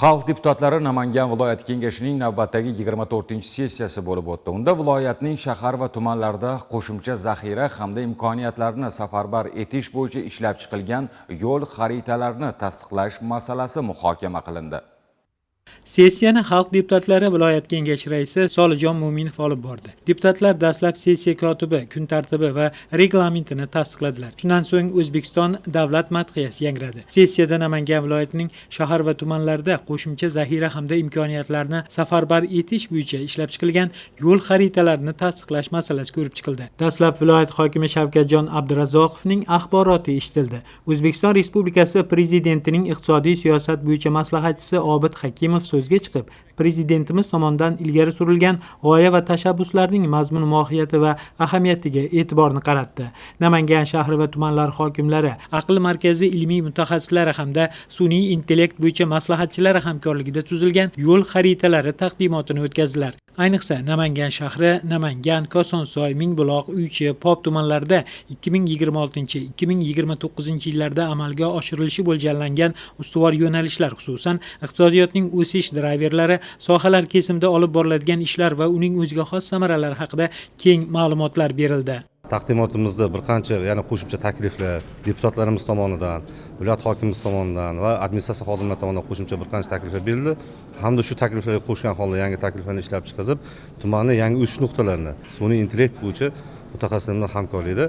Xalq deputatlari Namangan viloyati kengashining navbatdagi 24-sessiyasi bo'lib o'tdi. Unda viloyatning shahar va tumanlarida qo'shimcha zaxira hamda imkoniyatlarni safarbar etish bo'yicha ishlab chiqilgan yo'l xaritalarini tasdiqlash masalasi muhokama qilindi. Sessiyani xalq deputatlari viloyat kengashi raisi Solijon Mo'minov olib bordi. Deputatlar dastlab sessiya kotibi, kun tartibi va reglamentini tasdiqladilar. Shundan so'ng O'zbekiston davlat madhiyasi yangradi. Sessiyada Namangan viloyatining shahar va tumanlarida qo'shimcha zaxira hamda imkoniyatlarni safarbar etish bo'yicha ishlab chiqilgan yo'l xaritalarini tasdiqlash masalasi ko'rib chiqildi. Dastlab viloyat hokimi Shavkatjon Abdurazzoqovning axboroti eshitildi. O'zbekiston Respublikasi prezidentining iqtisodiy siyosat bo'yicha maslahatchisi Obid Hakimov so'zga chiqib, prezidentimiz tomonidan ilgari surilgan g'oya va tashabbuslarning mazmun mohiyati va ahamiyatiga e'tiborni qaratdi. Namangan shahri va tumanlar hokimlari, aql markazi ilmiy mutaxassislari hamda sun'iy intellekt bo'yicha maslahatchilari hamkorligida tuzilgan yo'l xaritalari taqdimotini o'tkazdilar. Ayniqsa, Namangan shahri, Namangan, Kosonsoy, Mingbuloq, Uychi, Pop tumanlarida 2026-2029 yillarda amalga oshirilishi mo'ljallangan ustuvor yo'nalishlar, xususan, iqtisodiyotning o'sish drayverlari, sohalar kesimida olib boriladigan ishlar va uning o'ziga xos samaralari haqida keng ma'lumotlar berildi. Taqdimotimizda bir qancha yana qo'shimcha takliflar deputatlarimiz tomonidan, viloyat hokimimiz tomonidan va administratsiya xodimlari tomonidan qo'shimcha bir qancha takliflar berildi. Hamda shu takliflarga qo'shgan holda yangi takliflarni ishlab chiqizib, tumanni yangi o'sish nuqtalarini sun'iy intellekt bo'yicha mutaxassislar bilan hamkorlikda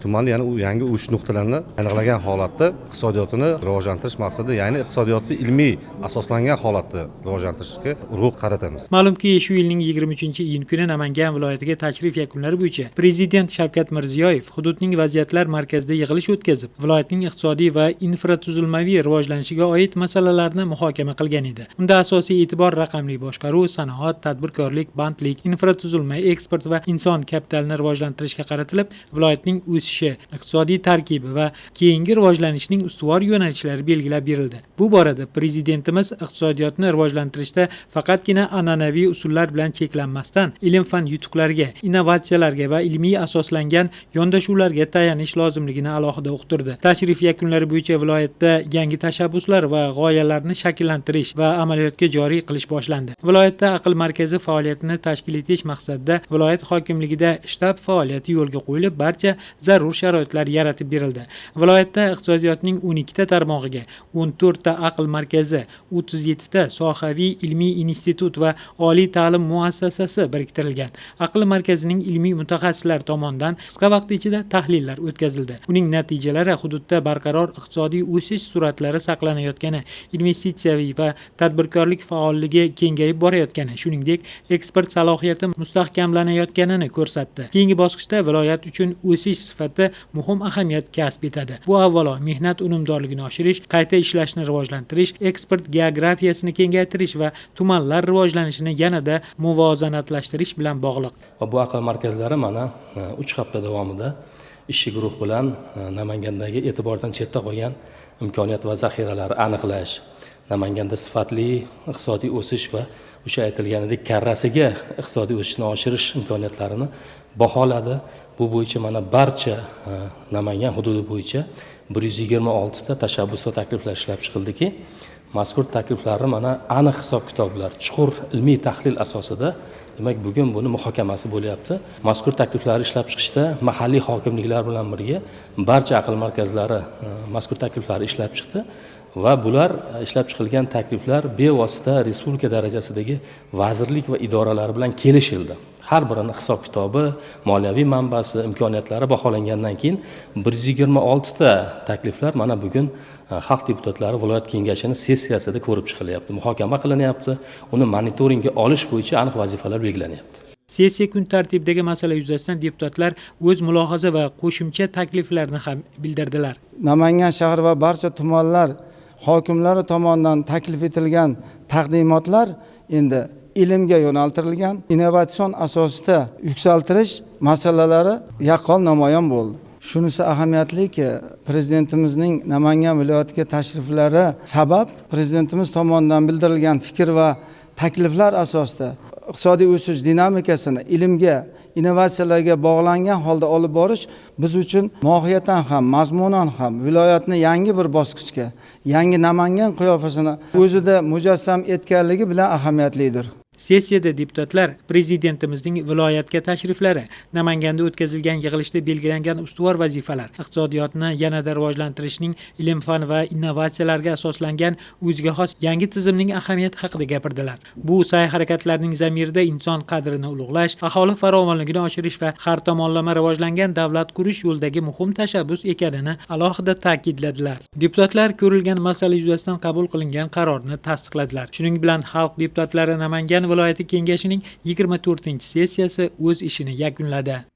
tumanni yana yangi o'sish nuqtalarini aniqlagan holatda iqtisodiyotini rivojlantirish maqsadida, ya'ni iqtisodiyotni ilmiy asoslangan holatda rivojlantirishga urg'u qaratamiz. Ma'lumki, shu yilning 23-iyun kuni Namangan viloyatiga tashrif yakunlari bo'yicha Prezident Shavkat Mirziyoyev hududning vaziyatlar markazida yig'ilish o'tkazib, viloyatning iqtisodiy va infratuzilmaviy rivojlanishiga oid masalalarni muhokama qilgan edi. Unda asosiy e'tibor raqamli boshqaruv, sanoat, tadbirkorlik, bandlik, infratuzilma, eksport va inson kapitalini rivojlantirishga qaratilib, viloyatning o'sishi, iqtisodiy tarkibi va keyingi rivojlanishning ustuvor yo'nalishlari belgilab berildi. Bu borada prezidentimiz iqtisodiyotni rivojlantirishda faqatgina an'anaviy usullar bilan cheklanmasdan, ilm-fan yutuqlariga, innovatsiyalarga va ilmiy asoslangan yondashuvlarga tayanish lozimligini alohida uqtirdi. Tashrif yakunlari bo'yicha viloyatda yangi tashabbuslar va g'oyalarni shakllantirish va amaliyotga joriy qilish boshlandi. Viloyatda aql markazi faoliyatini tashkil etish maqsadida viloyat hokimligida shtab faoliyati yo'lga qo'yilib, barcha zarur sharoitlar yaratib berildi. Viloyatda iqtisodiyotning 12 ta tarmog'iga 14 ta aql markazi, 37 ta sohaviy ilmiy institut va oliy ta'lim muassasasi biriktirilgan. Aql markazining ilmiy mutaxassislari tomonidan qisqa vaqt ichida tahlillar o'tkazildi. Uning natijalari hududda barqaror iqtisodiy o'sish sur'atlari saqlanayotgani, investitsiyaviy va tadbirkorlik faolligi kengayib borayotgani, shuningdek, eksport salohiyati mustahkamlanayotganini ko'rsatdi. Keyingi bosqichda viloyat uchun o'sish sifati muhim ahamiyat kasb etadi. Bu avvalo mehnat unumdorligini oshirish, qayta ishlashni rivojlantirish, eksport geografiyasini kengaytirish va tumanlar rivojlanishini yanada muvozanatlashtirish bilan bog'liq. Va bu aql markazlari mana 3 hafta davomida ishchi guruh bilan Namangandagi e'tibordan chetda qolgan imkoniyat va zaxiralarni aniqlash, Namanganda sifatli iqtisodiy o'sish va o'sha aytilganidek karrasiga iqtisodiy o'sishni oshirish imkoniyatlarini baholadi. Bu bo'yicha mana barcha Namangan hududi bo'yicha 126 ta tashabbus va takliflar ishlab chiqildiki, mazkur takliflarni mana aniq hisob-kitoblar, chuqur ilmiy tahlil asosida, demak, bugun buni muhokamasi bo'lyapti. Mazkur takliflarni ishlab chiqishda mahalliy hokimliklar bilan birga barcha aql markazlari mazkur takliflarni ishlab chiqdi va bular ishlab chiqilgan takliflar bevosita respublika darajasidagi vazirlik va idoralar bilan kelishildi. Har birini hisob-kitobi, moliyaviy manbasi, imkoniyatlari baholangandan keyin 126 ta takliflar mana bugun xalq deputatlari viloyat kengashining sessiyasida ko'rib chiqilyapti, muhokama qilinyapti, uni monitoringga olish bo'yicha aniq vazifalar belgilanyapti. Sessiya kun tartibidagi masala yuzasidan deputatlar o'z mulohaza va qo'shimcha takliflarini ham bildirdilar. Namangan shahri va barcha tumanlar hokimlari tomonidan taklif etilgan taqdimotlar endi ilmga yo'naltirilgan, innovatsion asosda yuksaltirish masalalari yaqqol namoyon bo'ldi. Shunisi ahamiyatliki, prezidentimizning Namangan viloyatiga tashriflari sabab prezidentimiz tomonidan bildirilgan fikr va takliflar asosida iqtisodiy o'sish dinamikasini ilmga innovatsiyalarga bog'langan holda olib borish biz uchun mohiyatan ham, mazmunan ham viloyatni yangi bir bosqichga, yangi Namangan qiyofasini o'zida mujassam etganligi bilan ahamiyatlidir. Sessiyada deputatlar prezidentimizning viloyatga tashriflari, Namanganda o'tkazilgan yig'ilishda belgilangan ustuvor vazifalar, iqtisodiyotni yanada rivojlantirishning ilm-fan va innovatsiyalarga asoslangan o'ziga xos yangi tizimning ahamiyati haqida gapirdilar. Bu sa'y-harakatlarning zamirida inson qadrini ulug'lash, aholi farovonligini oshirish va har tomonlama rivojlangan davlat qurish yo'lidagi muhim tashabbus ekanini alohida ta'kidladilar. Deputatlar ko'rilgan masala yuzasidan qabul qilingan qarorni tasdiqladilar. Shuning bilan xalq deputatlari Namangan viloyati kengashining 24-sessiyasi o'z ishini yakunladi.